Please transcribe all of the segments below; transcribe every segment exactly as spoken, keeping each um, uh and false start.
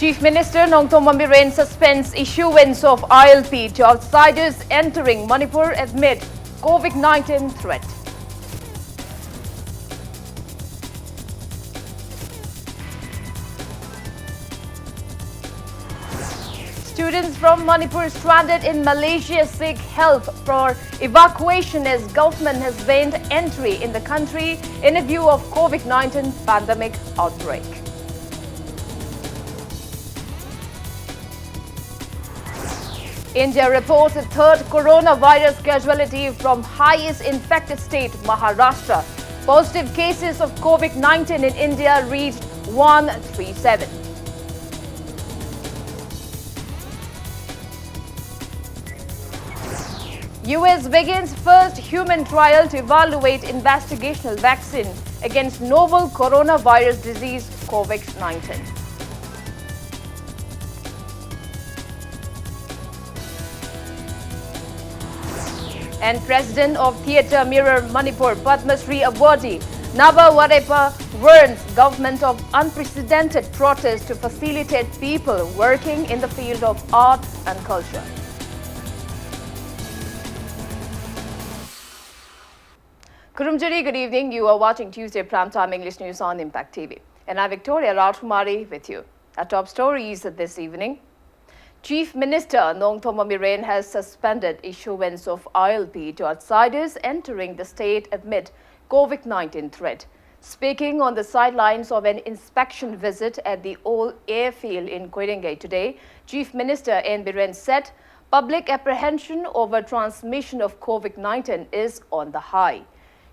Chief Minister Nongthombam Biren suspends issuance of I L P to outsiders entering Manipur amid COVID nineteen threat. Students from Manipur stranded in Malaysia seek help for evacuation as government has banned entry in the country in a view of COVID nineteen pandemic outbreak. India reports a third coronavirus casualty from highest infected state, Maharashtra. Positive cases of COVID nineteen in India reached one three seven. U S begins first human trial to evaluate investigational vaccine against novel coronavirus disease COVID nineteen. And President of Theatre Mirror Manipur, Padma Shri awardee Naba Warepa warns government of unprecedented protest to facilitate people working in the field of art and culture. Kurumjari, good evening. You are watching Tuesday Prime Time English News on Impact T V. And I'm Victoria Rajkumari with you. Our top stories this evening. Chief Minister Nongthombam Biren has suspended issuance of I L P to outsiders entering the state amid COVID nineteen threat. Speaking on the sidelines of an inspection visit at the old airfield in Koirengei today, Chief Minister N Biren said public apprehension over transmission of COVID nineteen is on the high.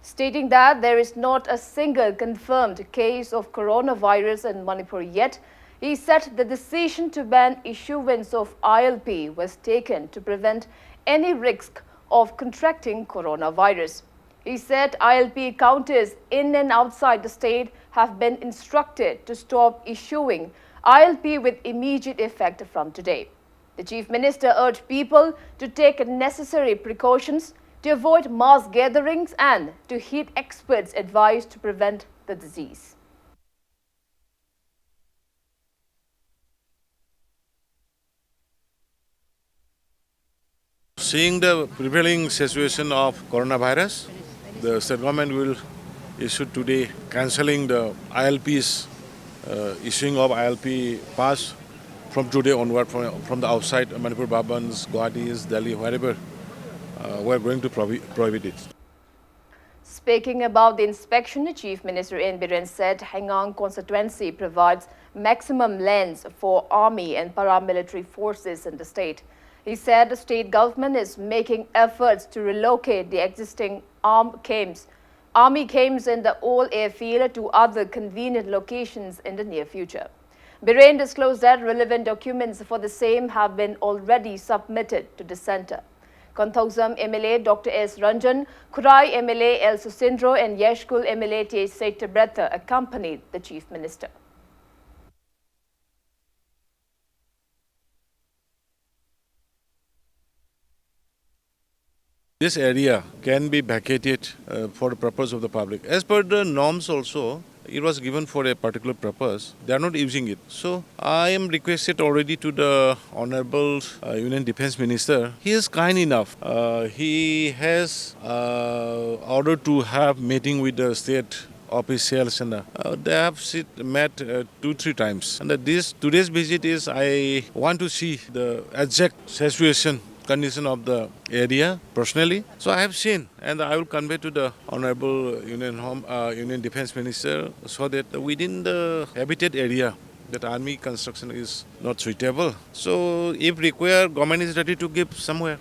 Stating that there is not a single confirmed case of coronavirus in Manipur yet, he said the decision to ban issuance of I L P was taken to prevent any risk of contracting coronavirus. He said I L P counters in and outside the state have been instructed to stop issuing I L P with immediate effect from today. The Chief Minister urged people to take necessary precautions, to avoid mass gatherings and to heed experts' advice to prevent the disease. Seeing the prevailing situation of coronavirus, the state government will issue today cancelling the I L Ps, uh, issuing of I L P pass from today onward from, from the outside Manipur Bhavans, Guwahatis, Delhi, wherever, uh, we are going to prohi- prohibit it. Speaking about the inspection, Chief Minister N Biren said Heingang constituency provides maximum lens for army and paramilitary forces in the state. He said the state government is making efforts to relocate the existing arm camps, army camps in the old airfield to other convenient locations in the near future. Biren disclosed that relevant documents for the same have been already submitted to the center. Konthoujam M L A Doctor S Ranjan, Khurai M L A L Susindro and Yeshkul M L A T H Setabretha accompanied the Chief Minister. This area can be vacated uh, for the purpose of the public. As per the norms also, it was given for a particular purpose. They are not using it. So I am requested already to the Honorable uh, Union Defense Minister. He is kind enough. Uh, he has uh, ordered to have meeting with the state officials and uh, uh, they have sit, met uh, two, three times. And uh, this today's visit is I want to see the exact situation, condition of the area personally. So I have seen and I will convey to the Honorable Union Home, uh, Union Defense Minister so that within the habitat area that army construction is not suitable. So if required, government is ready to give somewhere.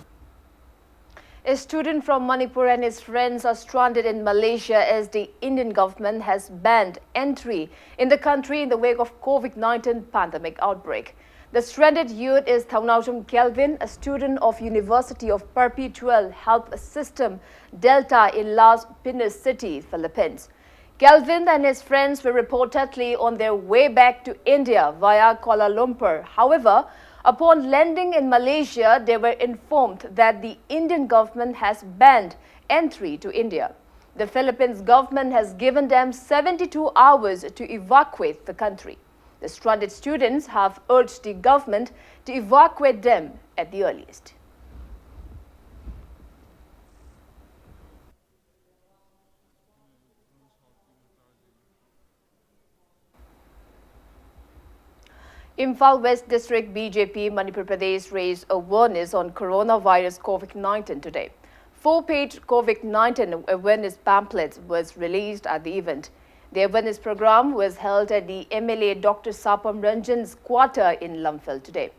A student from Manipur and his friends are stranded in Malaysia as the Indian government has banned entry in the country in the wake of COVID nineteen pandemic outbreak. The stranded youth is Thaunawcham Kelvin, a student of University of Perpetual Help System, Delta in Las Piñas City, Philippines. Kelvin and his friends were reportedly on their way back to India via Kuala Lumpur. However, upon landing in Malaysia, they were informed that the Indian government has banned entry to India. The Philippines government has given them seventy-two hours to evacuate the country. The stranded students have urged the government to evacuate them at the earliest. Imphal West District B J P Manipur Pradesh raised awareness on coronavirus COVID nineteen today. Four-page COVID nineteen awareness pamphlet was released at the event. The awareness program was held at the M L A Doctor Sapam Ranjan's quarter in Lamphel today.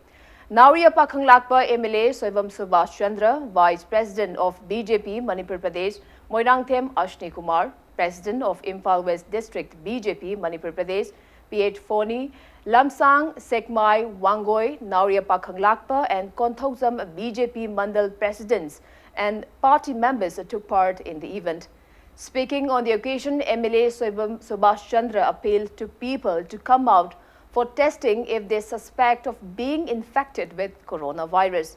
Naoriya Pakhanglakpa M L A Soibam Subhash Chandra, Vice President of B J P Manipur Pradesh, Moirangthem Ashni Kumar, President of Imphal West District B J P Manipur Pradesh, P H Phone, Lamsang Sekmai Wangoi, Naoriya Pakhanglakpa and Konthoujam B J P Mandal Presidents and party members took part in the event. Speaking on the occasion, M L A Soibam Subhash Chandra appealed to people to come out for testing if they suspect of being infected with coronavirus.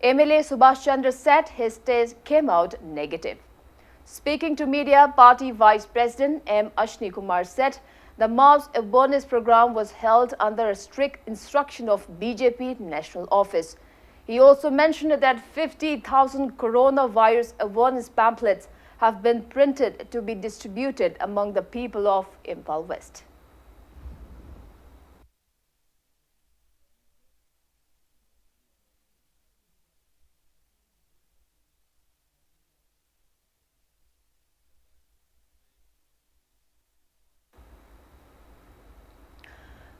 M L A Subhash Chandra said his test came out negative. Speaking to media, party Vice President M Ashni Kumar said the mass awareness program was held under a strict instruction of B J P National Office. He also mentioned that fifty thousand coronavirus awareness pamphlets have been printed to be distributed among the people of Imphal West.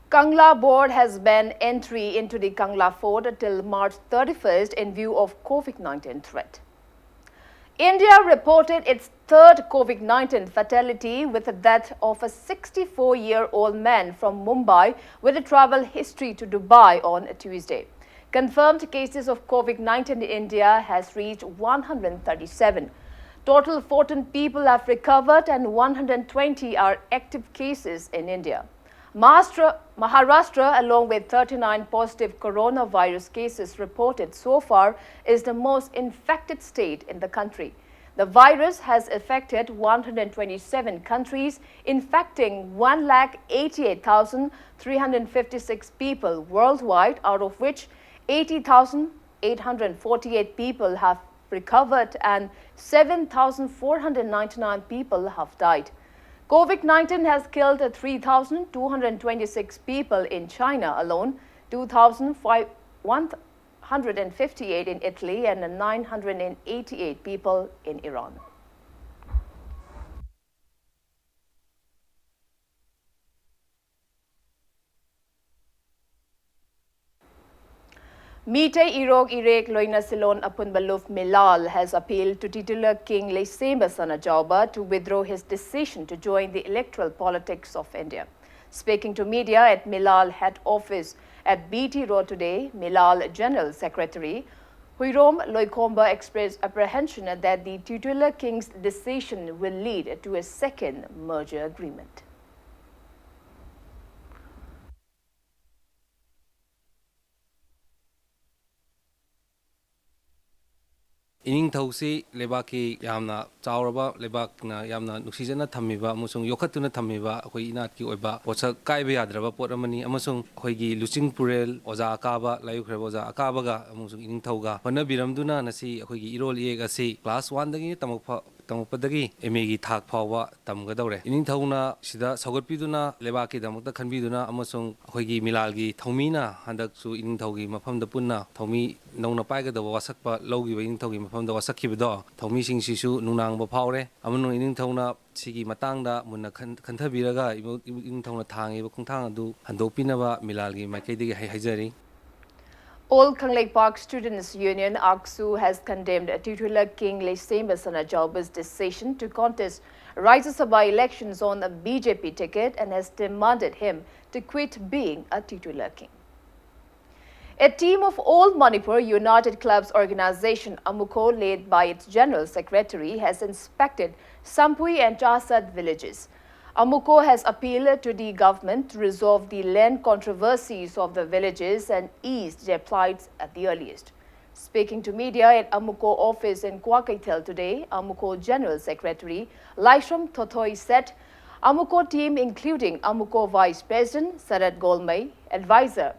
Kangla Board has banned entry into the Kangla Fort till March thirty-first in view of COVID nineteen threat. India reported its third COVID nineteen fatality with the death of a sixty-four-year-old man from Mumbai with a travel history to Dubai on Tuesday. Confirmed cases of COVID nineteen in India has reached one hundred thirty-seven. Total fourteen people have recovered and one hundred twenty are active cases in India. Maharashtra, Maharashtra, along with thirty-nine positive coronavirus cases reported so far, is the most infected state in the country. The virus has affected one hundred twenty-seven countries, infecting one lakh eighty-eight thousand three hundred fifty-six people worldwide, out of which eighty thousand eight hundred forty-eight people have recovered and seven thousand four hundred ninety-nine people have died. COVID nineteen has killed three thousand two hundred twenty-six people in China alone, two thousand five hundred fifty-eight in Italy, and nine hundred eighty-eight people in Iran. Meitei Irok Irek Loina Silon Apunbaluf Milal has appealed to titular King Leisemba Sanajaoba to withdraw his decision to join the electoral politics of India. Speaking to media at Milal head office at B T Road today, Milal General Secretary Huirom Loikomba expressed apprehension that the titular king's decision will lead to a second merger agreement. ꯏꯅꯤꯡꯊꯧꯁꯤ ꯂꯩꯕꯥꯛꯀꯤ ꯌꯥꯝꯅ ꯆꯥꯎꯔꯕ, ꯂꯩꯕꯥꯛꯅ ꯌꯥꯝꯅ ꯅꯨꯡꯁꯤꯖꯅ ꯊꯝꯃꯤꯕ ꯑꯃꯁꯨꯡ ꯌꯣꯛꯈꯠꯇꯨꯅ ꯊꯝꯃꯤꯕ ꯑꯩꯈꯣꯏ ꯏꯅꯥꯠꯀꯤ ꯑꯣꯏꯕ ꯄꯣꯠꯁꯛ ꯀꯥꯏꯕ ꯌꯥꯗ꯭ꯔꯕ ꯄꯣꯠ ꯑꯃꯅꯤ꯫ ꯑꯃꯁꯨꯡ ꯑꯩꯈꯣꯏꯒꯤ ꯂꯨꯆꯤꯡ ꯄꯨꯔꯦꯜ ꯑꯣꯖꯥ ꯑꯀꯥꯕ, ꯂꯥꯏꯑꯣꯏꯈ꯭ꯔꯕ ꯑꯣꯖꯥ ꯑꯀꯥꯕꯒ ꯑꯃꯁꯨꯡ ꯏꯅꯤꯡꯊꯧꯒ ꯍꯣꯠꯅꯕꯤꯔꯝꯗꯨꯅ ꯉꯁꯤ ꯑꯩꯈꯣꯏꯒꯤ ꯏꯔꯣꯜ ꯏꯌꯦꯛ ꯑꯁꯤ class one ꯗꯒꯤ ꯇꯝꯃꯛꯄ ꯇꯝꯃꯛꯄꯗꯒꯤ M A ꯒꯤ ꯊꯥꯛ ꯐꯥꯎꯕ ꯇꯝꯒꯗꯧꯔꯦ꯫ ꯏꯅꯤꯡꯊꯧꯅ ꯁꯤꯗ ꯁꯧꯒꯠꯄꯤꯗꯨꯅ, ꯂꯩꯕꯥꯛꯀꯤꯗꯃꯛꯇ ꯈꯟꯕꯤꯗꯨꯅ ꯑꯃꯁꯨꯡ ꯑꯩꯈꯣꯏꯒꯤ ꯃꯤꯂꯥꯜꯒꯤ ꯊꯧꯃꯤꯅ ꯍꯟꯗꯛꯁꯨ ꯏꯅꯤꯡꯊꯧꯒꯤ ꯃꯐꯝꯗ ꯄꯨꯟꯅ ꯊꯧꯃꯤ ꯅꯧꯅ ꯄꯥꯏꯒꯗꯕ ꯋꯥꯁꯛꯄ ꯂꯧꯈꯤꯕ ꯏꯅꯤꯡꯊꯧꯒꯤ ꯃꯐꯝꯗ ꯋꯥꯁꯛꯈꯤꯕꯗꯣ, ꯊꯧꯃꯤꯁꯤꯡꯁꯤꯁꯨ ꯅꯨꯡꯅꯥꯡꯕ ꯐꯥꯎꯔꯦ꯫ ꯑꯃꯅ ꯏꯅꯤꯡꯊꯧꯅ ꯁꯤꯒꯤ ꯃꯇꯥꯡꯗ ꯃꯨꯟꯅ ꯈꯟ-, ꯈꯟꯊꯕꯤꯔꯒ ꯏꯕꯨ-, ꯏꯕꯨ-, ꯏꯅꯤꯡꯊꯧꯅ ꯊꯥꯡꯉꯤꯕ ꯈꯣꯡꯊꯥꯡ ꯑꯗꯨ ꯍꯟꯗꯣꯛꯄꯤꯅꯕ ꯃꯤꯂꯥꯜꯒꯤ ꯃꯥꯏꯀꯩꯗꯒꯤ ꯍꯥꯏ-, ꯍꯥꯏꯖꯔꯤ꯫ All Kangleipak Students Union, AKSU, has condemned titular King Leisemba Sanajaoba's decision to contest Rajya Sabha elections on a B J P ticket and has demanded him to quit being a titular king. A team of All Manipur United Clubs Organization, AMUCO, led by its General Secretary, has inspected Sampui and Chasad villages. AMUCO has appealed to the government to resolve the land controversies of the villages and ease their plights at the earliest. Speaking to media at AMUCO office in Kwakeithel today, AMUCO General Secretary Laishram Thothoi said AMUCO team, including AMUCO Vice President Sarat Golmei, Advisor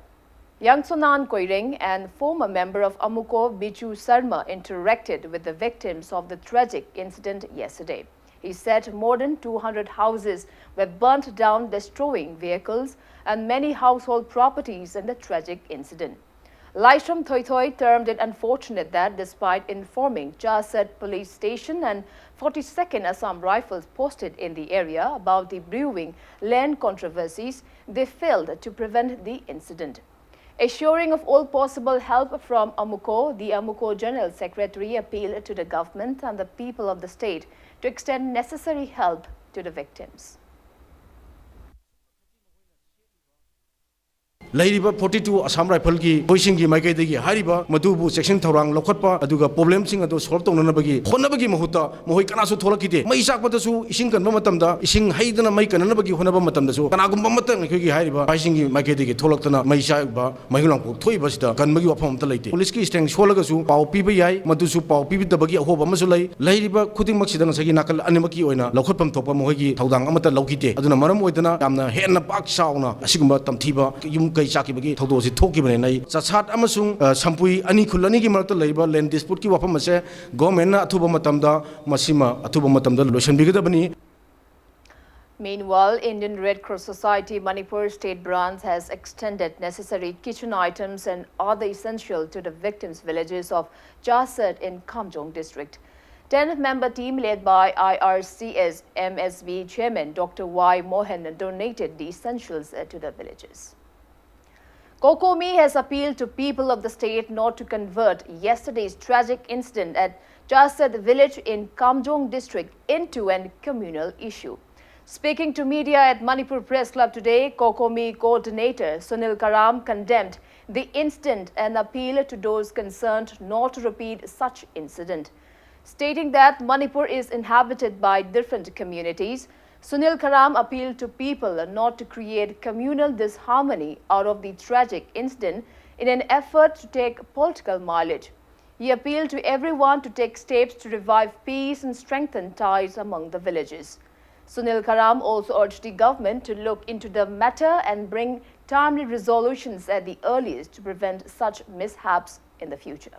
Yangsonan Koireng and former member of AMUCO Bichu Sarma, interacted with the victims of the tragic incident yesterday. He said more than two hundred houses were burnt down, destroying vehicles and many household properties in the tragic incident. Laishram Thoithoi termed it unfortunate that, despite informing Chassad Police Station and forty-second Assam Rifles posted in the area about the brewing land controversies, they failed to prevent the incident. Assuring of all possible help from AMUCO, the AMUCO General Secretary appealed to the government and the people of the state to extend necessary help to the victims. ꯂꯩꯔꯤꯕ forty two Assam ꯔꯥꯏꯐꯜꯒꯤ ꯃꯈꯣꯏꯁꯤꯡꯒꯤ ꯃꯥꯏꯀꯩꯗꯒꯤ ꯍꯥꯏꯔꯤꯕ ꯃꯗꯨꯕꯨ ꯆꯦꯛꯁꯤꯟ ꯊꯧꯔꯥꯡ ꯂꯧꯈꯠꯄ ꯑꯗꯨꯒ ꯄ꯭ꯔꯣꯕ꯭ꯂꯦꯝꯁꯤꯡ ꯑꯗꯨ solve ꯇꯧꯅꯅꯕꯒꯤ ꯍꯣꯠꯅꯕꯒꯤ ꯃꯍꯨꯠꯇ ꯃꯈꯣꯏ ꯀꯅꯥꯁꯨ ꯊꯣꯛꯂꯛꯈꯤꯗꯦ꯫ ꯃꯩ ꯆꯥꯛꯄꯗꯁꯨ ꯏꯁꯤꯡ ꯀꯟꯕ ꯃꯇꯝꯗ ꯏꯁꯤꯡ ꯍꯩꯗꯅ ꯃꯩ ꯀꯟꯅꯅꯕꯒꯤ ꯍꯣꯠꯅꯕ ꯃꯇꯝꯗꯁꯨ ꯀꯅꯥꯒꯨꯝꯕ ꯑꯃꯠꯇ ꯑꯩꯈꯣꯏꯒꯤ ꯍꯥꯏꯔꯤꯕ ꯁꯤꯐꯥꯏꯁꯤꯡꯒꯤ ꯃꯥꯏꯀꯩꯗꯒꯤ ꯊꯣꯛꯂꯛꯇꯅ ꯃꯩ ꯆꯥꯛꯄ ꯃꯩꯍꯧ ꯂꯥꯡꯄꯣꯛ ꯊꯣꯛꯏꯕꯁꯤꯗ ꯀꯟꯕꯒꯤ ꯋꯥꯐꯝ ꯑꯃꯠꯇ ꯂꯩꯇꯦ꯫ ꯄꯨꯂꯤꯁꯀꯤ ꯏꯁꯇ꯭ꯔꯦꯡ ꯁꯣꯜꯂꯒꯁꯨ ꯄꯥꯎ ꯄꯤꯕ ꯌꯥꯏ, ꯃꯗꯨꯁꯨ ꯄꯥꯎ ꯄꯤꯕꯤꯗꯕꯒꯤ ꯑꯍꯣꯕ ꯑꯃꯁꯨ ꯂꯩ꯫ ꯂꯩꯔꯤꯕ ꯈꯨꯗꯤꯡꯃꯛꯁꯤꯗ ꯉꯁꯥꯏꯒꯤ ꯅꯥꯀꯜ ꯑꯅꯤꯃꯛꯀꯤ ꯑꯣꯏꯅ ꯂꯧꯈꯠꯐꯝ ꯊꯣꯛꯄ ꯃꯈꯣꯏꯒꯤ ꯊꯧꯗꯥꯡ ꯑꯃꯠꯇ ꯂꯧꯈꯤꯗꯦ꯫ ꯑꯗꯨꯅ ꯃꯔꯝ ꯑꯣꯏꯗꯅ ꯌꯥꯝꯅ ꯍꯦꯟꯅ ꯄꯥꯛ ꯆꯥꯎꯅ ꯑꯁꯤꯒꯨꯝꯕ ꯇꯝꯊꯤꯕ ꯌꯨꯝ ꯀꯩ ꯆꯥꯛꯈꯤꯕꯒꯤ ꯊꯧꯗꯣꯛ ꯑꯁꯤ ꯊꯣꯛꯈꯤꯕꯅꯦꯅ ꯑꯩ ꯆꯥꯁꯥꯠ ꯑꯃꯁꯨꯡ, ꯑ, ꯁꯝꯄꯨꯏ ꯑꯅꯤ ꯈꯨꯜ ꯑꯅꯤꯒꯤ ꯃꯔꯛꯇ ꯂꯩꯔꯤꯕ ꯂꯦꯟ ꯗꯤꯁꯄ꯭ꯌꯨꯠꯀꯤ ꯋꯥꯐꯝ ꯑꯁꯦ ꯒꯣꯔꯃꯦꯟꯅ ꯑꯊꯨꯕ ꯃꯇꯝꯗ ꯃꯁꯤꯃ ꯑꯊꯨꯕ ꯃꯇꯝꯗ ꯂꯣꯏꯁꯤꯟꯕꯤꯒꯗꯕꯅꯤ꯫ Meanwhile, Indian Red Cross Society Manipur State Branch has extended necessary kitchen items and other essential to the victims' villages of Chassad in Kamjong district. Ten-member team led by I R C S M S B chairman Doctor Y Mohan donated the essentials, uh, to the villages. COCOMI has appealed to people of the state not to convert yesterday's tragic incident at Chassad village in Kamjong district into an communal issue. Speaking to media at Manipur Press Club today, COCOMI coordinator Sunil Karam condemned the incident and appealed to those concerned not to repeat such incident. Stating that Manipur is inhabited by different communities, Sunil Karam appealed to people not to create communal disharmony out of the tragic incident in an effort to take political mileage. He appealed to everyone to take steps to revive peace and strengthen ties among the villages. Sunil Karam also urged the government to look into the matter and bring timely resolutions at the earliest to prevent such mishaps in the future.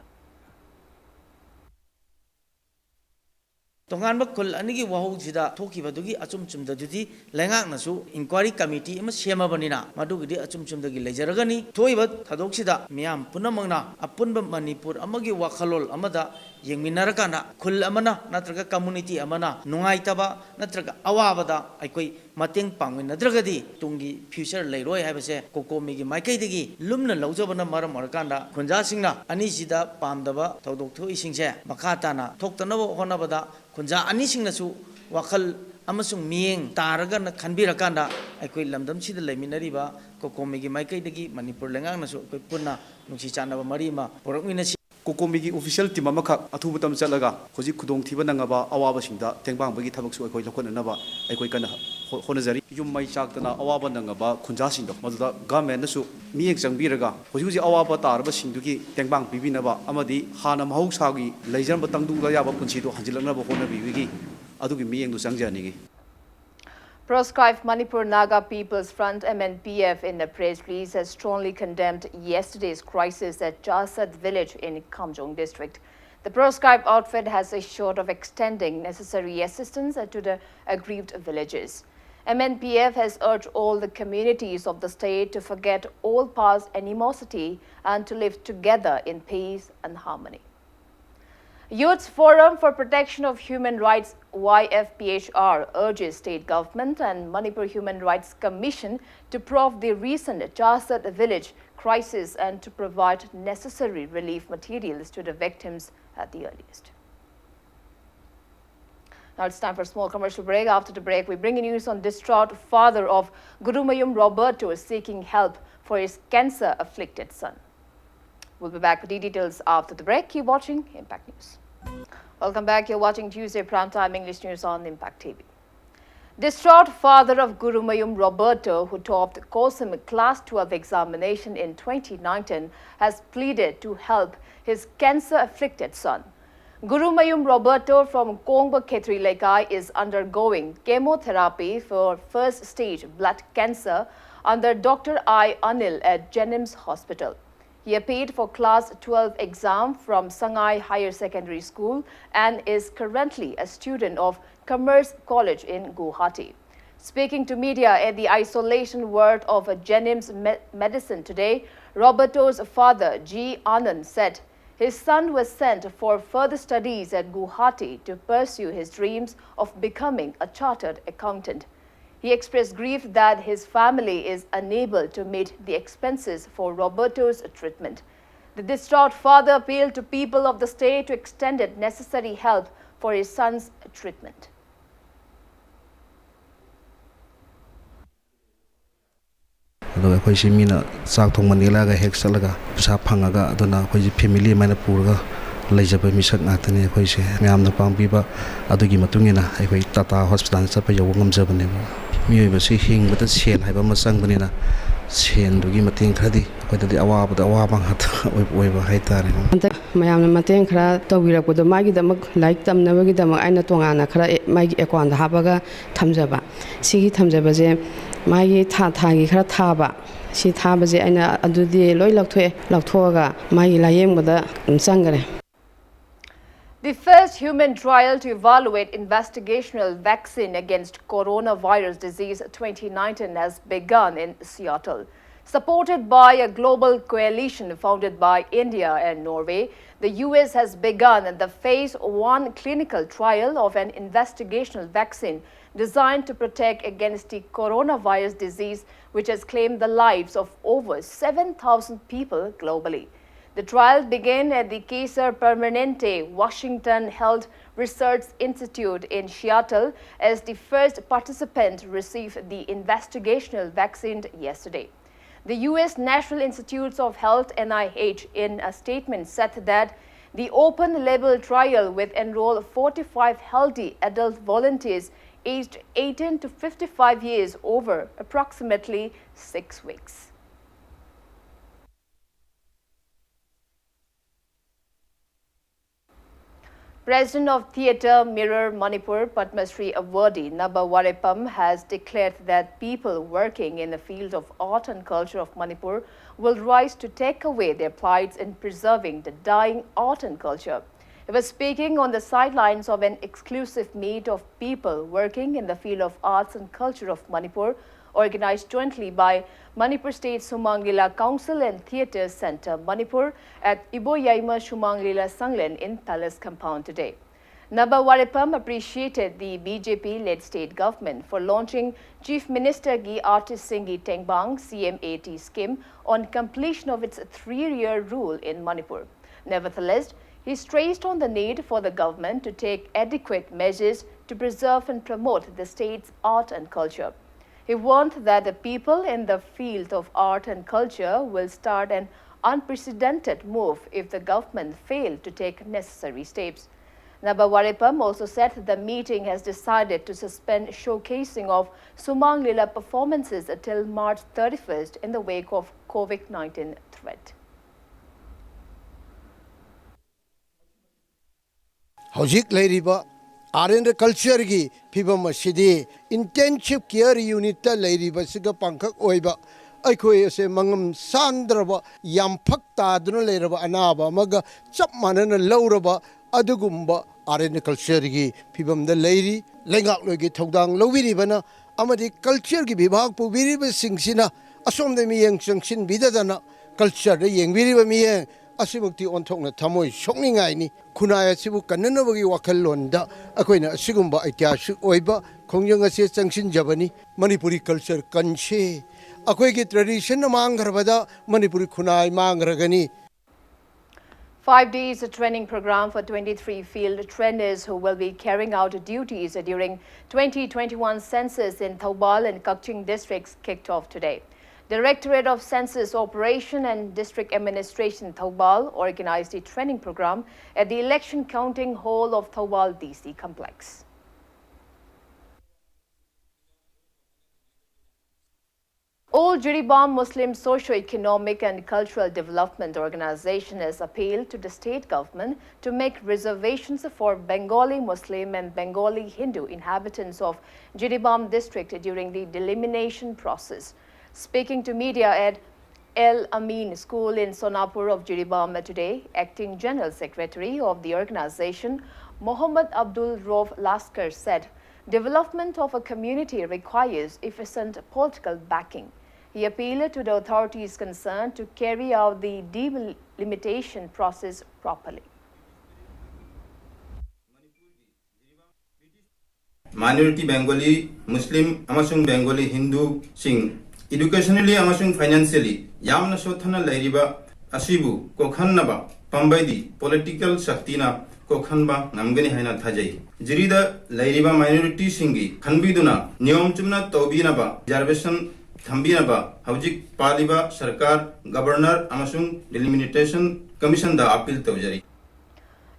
ꯇꯣꯉꯥꯟꯕ ꯈꯨꯜ ꯑꯅꯤꯒꯤ ꯋꯥꯍꯧꯁꯤꯗ ꯊꯣꯛꯈꯤꯕꯗꯨꯒꯤ ꯑꯆꯨꯝ ꯆꯨꯝꯗꯗꯨꯗꯤ ꯂꯩꯉꯥꯛꯅꯁꯨ inquiry committee ꯑꯃ ꯁꯦꯝꯃꯕꯅꯤꯅ, ꯃꯗꯨꯒꯤꯗꯤ ꯑꯆꯨꯝ ꯆꯨꯝꯗꯒꯤ ꯂꯩꯖꯔꯒꯅꯤ꯫ ꯊꯣꯛꯏꯕ ꯊꯧꯗꯣꯛꯁꯤꯗ ꯃꯤꯌꯥꯝ ꯄꯨꯝꯅꯃꯛꯅ ꯑꯄꯨꯟꯕ ꯃꯅꯤꯄꯨꯔ ꯑꯃꯒꯤ ꯋꯥꯈꯜꯂꯣꯟ ꯑꯃꯗ ꯌꯦꯡꯃꯤꯟꯅꯔꯀꯥꯟꯗ, ꯈꯨꯜ ꯑꯃꯅ ꯅꯠꯇ꯭ꯔꯒ community ꯑꯃꯅ ꯅꯨꯡꯉꯥꯏꯇꯕ ꯅꯠꯇ꯭ꯔꯒ ꯑꯋꯥꯕꯗ ꯑꯩꯈꯣꯏ ꯃꯇꯦꯡ ꯄꯥꯡꯃꯤꯟꯅꯗ꯭ꯔꯒꯗꯤ ꯇꯨꯡꯒꯤ future ꯂꯩꯔꯣꯏ ꯍꯥꯏꯕꯁꯦ ꯀꯣꯀꯣꯃꯤꯒꯤ ꯃꯥꯏꯀꯩꯗꯒꯤ ꯂꯨꯝꯅ ꯂꯧꯖꯕꯅ ꯃꯔꯝ ꯑꯣꯏꯔꯀꯥꯟꯗ, ꯈꯨꯟꯖꯥꯁꯤꯡꯅ ꯑꯅꯤꯁꯤꯗ ꯄꯥꯝꯗꯕ ꯊꯧꯗꯣꯛ ꯊꯣꯛꯏꯁꯤꯡꯁꯦ ꯃꯈꯥ ꯇꯥꯅ ꯊꯣꯛꯇꯅꯕ ꯍꯣꯠꯅꯕꯗ, ꯈꯨꯟꯖꯥ ꯑꯅꯤꯁꯤꯡꯅꯁꯨ ꯋꯥꯈꯜ ꯑꯃꯁꯨꯡ ꯃꯤꯠꯌꯦꯡ ꯇꯥꯔꯒꯅ ꯈꯟꯕꯤꯔꯀꯥꯟꯗ, ꯑꯩꯈꯣꯏ ꯂꯝꯗꯝꯁꯤꯗ ꯂꯩꯃꯤꯟꯅꯔꯤꯕ ꯀꯣꯀꯣꯃꯤꯒꯤ ꯃꯥꯏꯀꯩꯗꯒꯤ ꯃꯅꯤꯄꯨꯔ ꯂꯩꯉꯥꯛꯅꯁꯨ ꯑꯩꯈꯣꯏ ꯄꯨꯟꯅ ꯅꯨꯡꯁꯤ ꯆꯥꯟꯅꯕ ꯃꯔꯤ ꯑꯃ ꯄꯨꯔꯛꯃꯤꯟꯅꯁꯤ꯫ ꯀꯣꯀꯣꯃꯤꯒꯤ official team ꯑꯃꯈꯛ ꯑꯊꯨꯕ ꯃꯇꯝ ꯆꯠꯂꯒ ꯍꯧꯖꯤꯛ ꯈꯨꯗꯣꯡꯊꯤꯕ ꯅꯪꯉꯕ ꯑꯋꯥꯕꯁꯤꯡꯗ ꯇꯦꯡꯕꯥꯡꯕꯒꯤ ꯊꯕꯛꯁꯨ ꯑꯩꯈꯣꯏ ꯂꯧꯈꯠꯅꯅꯕ ꯑꯩꯈꯣꯏ ꯀꯟꯅ ꯍꯣ-, ꯍꯣꯠꯅꯖꯔꯤ꯫ ꯌꯨꯝ ꯃꯩ ꯆꯥꯛꯇꯅ ꯑꯋꯥꯕ ꯅꯪꯉꯕ ꯈꯨꯟꯖꯥꯁꯤꯡꯗꯣ, ꯃꯗꯨꯗ governmentꯅꯁꯨ ꯃꯤꯠꯌꯦꯡ ꯆꯪꯕꯤꯔꯒ ꯍꯧꯖꯤꯛ ꯍꯧꯖꯤꯛ ꯑꯋꯥꯕ ꯇꯥꯔꯕꯁꯤꯡꯗꯨꯒꯤ ꯇꯦꯡꯕꯥꯡ ꯄꯤꯕꯤꯅꯕ ꯑꯃꯗꯤ ꯍꯥꯟꯅ ꯃꯍꯧꯁꯥꯒꯤ ꯂꯩꯖꯔꯝꯕ ꯇꯪꯗꯨ ꯂꯩꯌꯥꯕ ꯄꯨꯟꯁꯤꯗꯣ ꯍꯟꯖꯤꯜꯂꯛꯅꯕ ꯍꯣꯠꯅꯕꯤꯕꯒꯤ ꯑꯗꯨꯒꯤ ꯃꯤꯠꯌꯦꯡꯗꯣ ꯆꯪꯖꯍꯟꯅꯤꯡꯏ꯫ Proscribed Manipur Naga People's Front, M N P F, in a press release, has strongly condemned yesterday's crisis at Chasad village in Kamjong district. The proscribed outfit has assured of extending necessary assistance to the aggrieved villagers. M N P F has urged all the communities of the state to forget all past animosity and to live together in peace and harmony. Youth Forum for Protection of Human Rights, Y F P H R, urges state government and Manipur Human Rights Commission to probe the recent Chasad village crisis and to provide necessary relief materials to the victims at the earliest. Now it's time for a small commercial break. After the break, we bring you news on distraught father of Gurumayum Roberto seeking help for his cancer-afflicted son. We'll be back with the details after the break. Keep watching Impact News. Welcome back. You're watching Tuesday Prime Time English News on Impact T V. Distraught father of Gurumayum Roberto, who topped COSEM Class twelve examination in twenty nineteen, has pleaded to help his cancer-afflicted son. Gurumayum Roberto from Kongba Khetri Lekai is undergoing chemotherapy for first stage blood cancer under Doctor I Anil at JNIMS Hospital. He appeared for class twelve exam from Sangai Higher Secondary School and is currently a student of Commerce College in Guwahati. Speaking to media at the isolation ward of a JNIMS Me- Medicine today, Roberto's father, G Anand, said his son was sent for further studies at Guwahati to pursue his dreams of becoming a chartered accountant. He expressed grief that his family is unable to meet the expenses for Roberto's treatment. The distraught father appealed to people of the state to extend necessary help for his son's treatment. ꯑꯗꯨꯒ ꯑꯩꯈꯣꯏꯁꯤ ꯃꯤꯅ ꯆꯥꯛ ꯊꯣꯡꯕ ꯅꯦꯛꯂꯛꯑꯒ ꯍꯦꯛ ꯆꯠꯂꯒ ꯄꯩꯁꯥ ꯐꯪꯉꯒ ꯑꯗꯨꯅ ꯑꯩꯈꯣꯏꯁꯤ ꯐꯦꯃꯤꯂꯤ ꯑꯃ ꯍꯥꯏꯅ ꯄꯨꯔꯒ ꯂꯩꯖꯕ ꯃꯤꯁꯛ ꯉꯥꯛꯇꯅꯤ꯫ ꯑꯩꯈꯣꯏꯁꯦ ꯃꯌꯥꯝꯅ ꯄꯥꯡꯕꯤꯕ ꯑꯗꯨꯒꯤ ꯃꯇꯨꯡ ꯏꯟꯅ ꯑꯩꯈꯣꯏ ꯇꯥꯇꯥ ꯍꯣꯁꯄꯤꯇꯥꯜ ꯆꯠꯄ ꯌꯧꯕ ꯉꯝꯖꯕꯅꯦꯕ꯫ ꯃꯤꯑꯣꯏꯕꯁꯤ ꯍꯤꯡꯕꯗ ꯁꯦꯜ ꯍꯥꯏꯕ ꯑꯃ ꯆꯪꯕꯅꯤꯅ ꯁꯦꯜꯗꯨꯒꯤ ꯃꯇꯦꯡ ꯈꯔꯗꯤ ꯑꯩꯈꯣꯏꯗꯗꯤ ꯑꯋꯥꯕꯗ ꯑꯋꯥꯕ ꯉꯥꯛꯇ ꯑꯣꯏꯕ ꯍꯥꯏꯇꯥꯔꯦ꯫ ꯍꯟꯗꯛ ꯃꯌꯥꯝꯅ ꯃꯇꯦꯡ ꯈꯔ ꯇꯧꯕꯤꯔꯛꯄꯗꯣ ꯃꯥꯒꯤꯗꯃꯛ ꯂꯥꯏꯔꯤꯛ ꯇꯝꯅꯕꯒꯤꯗꯃꯛ ꯑꯩꯅ ꯇꯣꯉꯥꯟꯅ ꯈꯔ ꯃꯥꯒꯤ ꯑꯦꯀꯥꯎꯟꯗ ꯍꯥꯞꯄꯒ ꯊꯝꯖꯕ꯫ ꯁꯤꯒꯤ ꯊꯝꯖꯕꯁꯦ ꯃꯥꯒꯤ ꯊꯥ ꯊꯥꯒꯤ ꯈꯔ ꯊꯥꯕ꯫ ꯁꯤ ꯊꯥꯕꯁꯦ ꯑꯩꯅ ꯑꯗꯨꯗꯤ ꯂꯣꯏ ꯂꯧꯊꯣꯛꯑꯦ꯫ ꯂꯧꯊꯣꯛꯑꯒ ꯃꯥꯒꯤ ꯂꯥꯏꯌꯦꯡꯕꯗ ꯑꯗꯨꯝ ꯆꯪꯈꯔꯦ꯫ The first human trial to evaluate investigational vaccine against coronavirus disease twenty nineteen has begun in Seattle. Supported by a global coalition founded by India and Norway, the U S has begun the phase one clinical trial of an investigational vaccine designed to protect against the coronavirus disease, which has claimed the lives of over seven thousand people globally. The trial began at the Kaiser Permanente Washington Health Research Institute in Seattle as the first participant received the investigational vaccine yesterday. The U S National Institutes of Health, N I H, in a statement said that the open label trial will enroll forty-five healthy adult volunteers aged eighteen to fifty-five years over approximately six weeks. President of Theatre Mirror Manipur, Padma Shri awardee Naba Warepam has declared that people working in the field of art and culture of Manipur will rise to take away their plights in preserving the dying art and culture. He was speaking on the sidelines of an exclusive meet of people working in the field of arts and culture of Manipur, organized jointly by Manipur State Sumang Lila Council and Theatre Centre Manipur at Iboyaima Sumang Lila Sanglen in Palace Compound today. Naba Warepam appreciated the B J P-led state government for launching Chief Minister Gi Artist Singh Gi Tengbang C M A T scheme on completion of its three-year rule in Manipur. Nevertheless, he stressed on the need for the government to take adequate measures to preserve and promote the state's art and culture. He warned that the people in the field of art and culture will start an unprecedented move if the government fail to take necessary steps. Naba Warepam also said the meeting has decided to suspend showcasing of Sumang Lila performances until March thirty-first in the wake of COVID nineteen threat. ꯍꯧꯖꯤꯛ ꯂꯩꯔꯤꯕ art and ꯀꯜꯆꯔꯒꯤ ꯐꯤꯕꯝ ꯑꯁꯤꯗꯤ intensive ꯀꯤꯌꯔ ꯌꯨꯅꯤꯠꯇ ꯂꯩꯔꯤꯕꯁꯤꯒ ꯄꯥꯡꯈꯛ ꯑꯣꯏꯕ ꯑꯩꯈꯣꯏ ꯑꯁꯦ ꯃꯉꯝ ꯁꯥꯟꯗ꯭ꯔꯕ, ꯌꯥꯝ ꯐꯛ ꯇꯥꯗꯨꯅ ꯂꯩꯔꯕ ꯑꯅꯥꯕ ꯑꯃꯒ ꯆꯞ ꯃꯥꯟꯅꯅ ꯂꯧꯔꯕ ꯑꯗꯨꯒꯨꯝꯕ ꯑꯥꯔꯠ ꯑꯦꯟ ꯀꯜꯆꯔꯒꯤ ꯐꯤꯕꯝꯗ ꯂꯩꯔꯤ꯫ ꯂꯩꯉꯥꯛꯂꯣꯏꯒꯤ ꯊꯧꯗꯥꯡ ꯂꯧꯕꯤꯔꯤꯕꯅ ꯑꯃꯗꯤ ꯀꯜꯆꯔꯒꯤ ꯕꯤꯚꯥꯒ ꯄꯨꯕꯤꯔꯤꯕꯁꯤꯡꯁꯤꯅ ꯑꯁꯣꯝꯗ ꯃꯤꯠꯌꯦꯡ ꯆꯪꯁꯤꯟꯕꯤꯗꯗꯅ ꯀꯜꯆꯔꯗ ꯌꯦꯡꯕꯤꯔꯤꯕ ꯃꯤꯠꯌꯦꯡ ꯑꯁꯤꯃꯛꯇꯤ ꯑꯣꯟꯊꯣꯛꯅ ꯊꯃꯣꯏ ꯁꯣꯛꯅꯤꯡꯉꯥꯏꯅꯤ꯫ ꯈꯨꯟꯅꯥꯏ ꯑꯁꯤꯕꯨ ꯀꯟꯅꯅꯕꯒꯤ ꯋꯥꯈꯜꯂꯣꯟꯗ ꯑꯩꯈꯣꯏꯅ ꯑꯁꯤꯒꯨꯝꯕ ꯑꯩꯇꯤꯍꯥꯁꯤꯛ ꯑꯣꯏꯕ ꯈꯣꯡꯖꯪ ꯑꯁꯤ ꯆꯪꯁꯤꯟꯖꯕꯅꯤ꯫ ꯃꯅꯤꯄꯨꯔꯤ ꯀꯜꯆꯔ ꯀꯟꯁꯤ꯫ ꯑꯩꯈꯣꯏꯒꯤ ꯇ꯭ꯔꯦꯗꯤꯁꯟꯅ ꯃꯥꯡꯈ꯭ꯔꯕꯗ ꯃꯅꯤꯄꯨꯔꯤ ꯈꯨꯟꯅꯥꯏ ꯃꯥꯡꯈ꯭ꯔꯒꯅꯤ꯫ Five days training program for twenty-three field trainers who will be carrying out duties during twenty twenty-one census in Thoubal and Kakching districts kicked off today. Directorate of Census Operation and District Administration Thoubal organized a training program at the election counting hall of Thoubal D C complex. All Jiribam Muslim Socio-Economic and Cultural Development Organization has appealed to the state government to make reservations for Bengali Muslim and Bengali Hindu inhabitants of Jiribam district during the delimitation process. Speaking to media at El Amin School in Sonapur of Jiribam today, Acting General Secretary of the organization, Mohammad Abdul Rauf Laskar, said development of a community requires efficient political backing. He appealed to the authorities concerned to carry out the delimitation process properly. Minority Bengali, Muslim ꯑꯃꯁꯨꯡ Bengali Hindu ꯁꯤꯡ educationally ꯑꯃꯁꯨꯡ financially ꯌꯥꯝꯅ ꯁꯣꯠꯊꯅ ꯂꯩꯔꯤꯕ ꯑꯁꯤꯕꯨ ꯀꯣꯛꯍꯟꯅꯕ ꯄꯥꯝꯕꯩꯗꯤ political ꯁꯛꯇꯤꯅ ꯀꯣꯛꯍꯟꯕ ꯉꯝꯒꯅꯤ ꯍꯥꯏꯅ ꯊꯥꯖꯩ꯫ ꯖꯤꯔꯤꯗ ꯂꯩꯔꯤꯕ minority ꯁꯤꯡꯒꯤ ꯈꯟꯕꯤꯗꯨꯅ ꯅꯤꯌꯣꯝ ꯆꯨꯝꯅ ꯇꯧꯕꯤꯅꯕ reservation ꯊꯝꯕꯤꯅꯕ ꯍꯧꯖꯤꯛ ꯄꯥꯜꯂꯤꯕ ꯁꯔꯀꯥꯔ, Governor ꯑꯃꯁꯨꯡ Delimitation Commission ꯗ appeal ꯇꯧꯖꯔꯤ꯫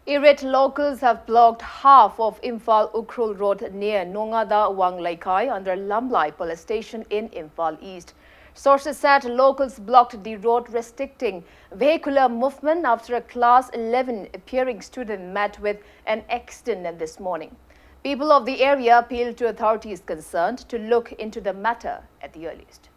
Irate locals have blocked half of Imphal Ukhrul Road near Nongada Wangleikai under Lamlai Police Station in Imphal East. Sources said locals blocked the road, restricting vehicular movement after a class eleven appearing student met with an accident this morning. People of the area appealed to authorities concerned to look into the matter at the earliest.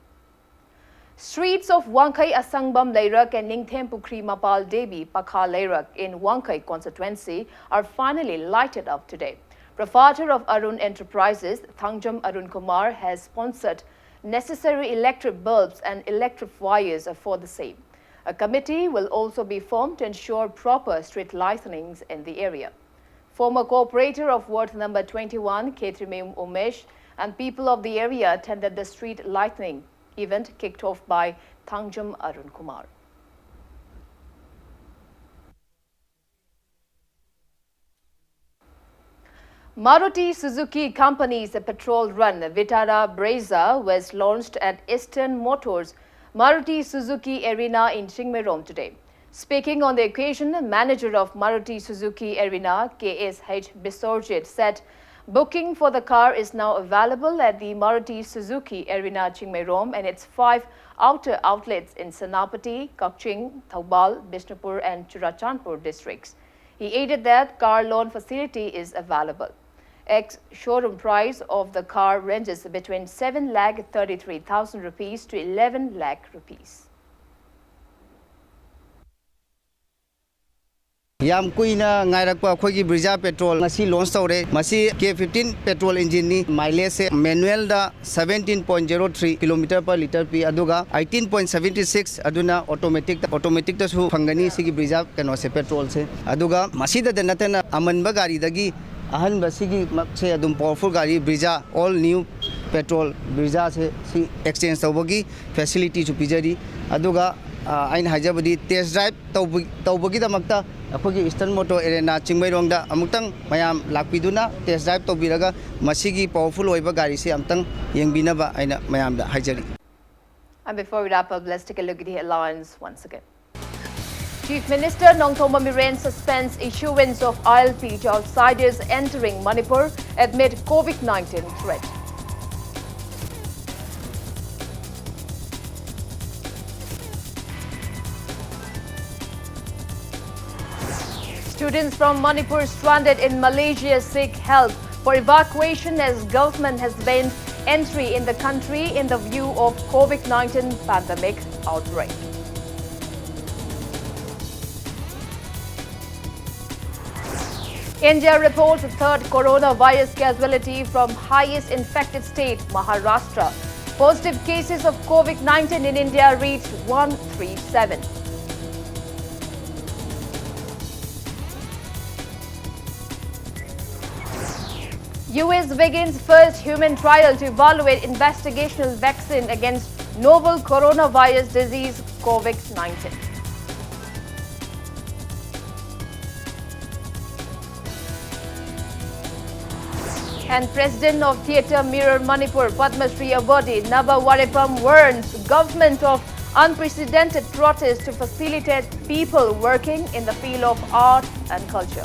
Streets of Wangkhei Asangbam Leirak and Ningthem Pukri Mapal Devi Pakha Leirak in Wangkhei constituency are finally lighted up today. Proprietor of Arun Enterprises, Thangjam Arun Kumar, has sponsored necessary electric bulbs and electric wires for the same. A committee will also be formed to ensure proper street lightenings in the area. Former co-operator of Ward number twenty-one, Khetrimim Umesh, and people of the area attended the street lighting event kicked off by Thangjam Arun Kumar. Maruti Suzuki Company's petrol-run Vitara Brezza was launched at Eastern Motors Maruti Suzuki Arena in Chingmeirom today. Speaking on the occasion, manager of Maruti Suzuki Arena, K S H Biswarjit, said Booking for the car is now available at the Maruti Suzuki Arena Chingmeirom and its five outer outlets in Senapati, Kakching, Thoubal, Bishnupur and Churachandpur districts. He added that car loan facility is available. Ex-showroom price of the car ranges between seven lakh thirty-three thousand rupees to eleven lakh rupees. ꯌꯥꯝ ꯀꯨꯏꯅ ꯉꯥꯏꯔꯛꯄ ꯑꯩꯈꯣꯏꯒꯤ Brezza petrol ꯉꯁꯤ launch ꯇꯧꯔꯦ꯫ ꯃꯁꯤ K fifteen petrol engineꯅꯤ꯫ Mileageꯁꯦ manualꯗ seventeen point zero three kilometer per litre ꯄꯤ, ꯑꯗꯨꯒ eighteen point seventy six ꯑꯗꯨꯅ automaticꯇ, automaticꯇꯁꯨ ꯐꯪꯒꯅꯤ ꯁꯤꯒꯤ Brezza ꯀꯩꯅꯣꯁꯦ, petrolꯁꯦ꯫ ꯑꯗꯨꯒ ꯃꯁꯤꯗꯗ ꯅꯠꯇꯅ ꯑꯃꯟꯕ ꯒꯥꯔꯤꯗꯒꯤ ꯑꯍꯟꯕ ꯁꯤꯒꯤ ꯃꯛꯁꯦ ꯑꯗꯨꯝ powerful ꯒꯥꯔꯤ Brezza, all new petrol Brezzaꯁꯦ ꯁꯤ exchange ꯇꯧꯕꯒꯤ facilityꯁꯨ ꯄꯤꯖꯔꯤ꯫ ꯑꯗꯨꯒ ꯑ, ꯑꯩꯅ ꯍꯥꯏꯖꯕꯗꯤ test drive ꯇꯧꯕ-, ꯇꯧꯕꯒꯤꯗꯃꯛꯇ ꯑꯩꯈꯣꯏꯒꯤ Eastern Motor Arena ꯆꯤꯡꯃꯩꯔꯣꯡꯗ ꯑꯃꯨꯛꯇꯪ ꯃꯌꯥꯝ ꯂꯥꯛꯄꯤꯗꯨꯅ test drive ꯇꯧꯕꯤꯔꯒ ꯃꯁꯤꯒꯤ powerful ꯑꯣꯏꯕ ꯒꯥꯔꯤꯁꯤ ꯑꯃꯨꯛꯇꯪ ꯌꯦꯡꯕꯤꯅꯕ ꯑꯩꯅ ꯃꯌꯥꯝꯗ ꯍꯥꯏꯖꯔꯤ꯫ And before we wrap up, let's take a look at the headlines once again. Chief Minister Nongthombam Biren suspends issuance of I L P to outsiders entering Manipur amid COVID nineteen threat. Students from Manipur stranded in Malaysia seek help for evacuation as government has banned entry in the country in the view of COVID nineteen pandemic outbreak. India reports a third coronavirus casualty from highest infected state, Maharashtra. Positive cases of COVID nineteen in India reached one three seven. U S begins first human trial to evaluate investigational vaccine against novel coronavirus disease COVID nineteen. And President of Theatre Mirror Manipur, Padma Shri Awardee Naba Warepam warns government of unprecedented protest to facilitate people working in the field of art and culture.